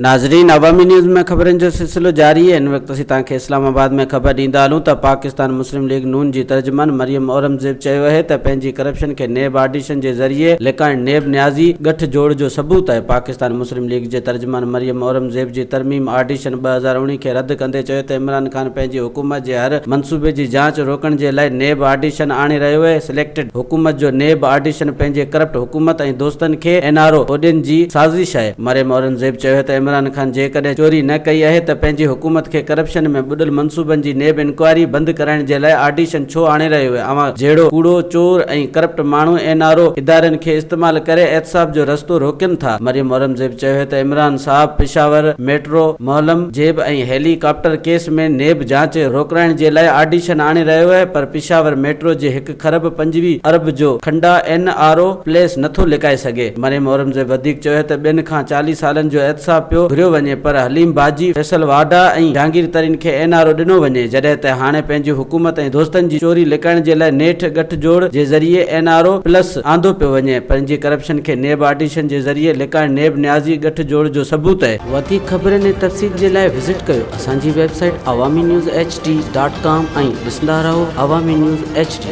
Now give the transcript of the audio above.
ناظرين عوامي نيوز ۾ خبرن جو سلسلو جاري آهي، هن وقت اسين توهان کي اسلام آباد ۾ خبر ڏيندا هلون ته پاڪستان مسلم ليگ نون جي ترجمان مريم اورنگزيب چيو اهي ته پنهنجي ڪرپشن کي نيب آڊيشن جي ذريعي لڪائڻ نيب نيازي ڳٺ جوڙ جو ثبوت آهي. پاڪستان مسلم ليگ جي ترجمان مريم اورنگزيب جي ترميم آڊيشن 2019 کي رد ڪندي چيو ته عمران خان پنهنجي حڪومت جي هر منصوبي جي جاچ روڪڻ جي لاء نيب آڊيشن آڻي رهيو اهي، سليڪٽڊ حڪومت جو نيب آڊيشن پنهنجي ڪرپٽ حڪومت ۽ دوستن کي اين آر او ڏين جي سازش آهي. مريم اورنگزيب چيو ته عمران خان جيڪڏهن چوري نه ڪئي اهي ته پنهنجي حڪومت کي ڪرپشن ۾ ٻڏل منصوبن جي نيب انڪوائري بند ڪرائڻ جي لاء آڊيشن ڇو آڻي رهيو اهي، اوهان جهڙو ڪوڙو، چور ۽ ڪرپٽ ماڻهو اين آر او ادارن کي استعمال ڪري احتساب جو رستو روڪين ٿا. مريم اورنگزيب چيو ته عمران صاحب پشاور ميٽرو، مهلم جيب ۽ هيلي ڪاپٽر ڪيس ۾ نيب جاچ روڪرائڻ جي لاء آڊيشن آڻي رهيو اهي پر پشاور ميٽرو جي هڪ کرب 25 ارب جو کنڊا اين آر او پليس نٿو لڪائي سگهي. مريم اورنگزيب وڌيڪ چيو ته ٻين کان 40 سالن جو احتساب پيو گهريو وڃي پر حليم باجي، فيصل واڍا ۽ جهانگير ترين کي اين آر او ڏنو وڃي جڏهن ته هاڻي پنهنجي حڪومت ۽ دوستن جي چوري لڪائڻ جي لاء نيٺ ڳٺ جوڙ جي ذريعي اين آر او پلس آندو پيو وڃي. پنهنجي ڪرپشن کي نيب آڊيشن جي ذريعي لڪائڻ نيب نيازي ڳٺ جوڙ جو ثبوت اهي. وڌيڪ خبرن ۽ تفصيل جي لاء وزٽ ڪيو اسان جي website Awami news H D dot com ۽ ڏسندا رهو عوامي نيوز ايڇ ڊي.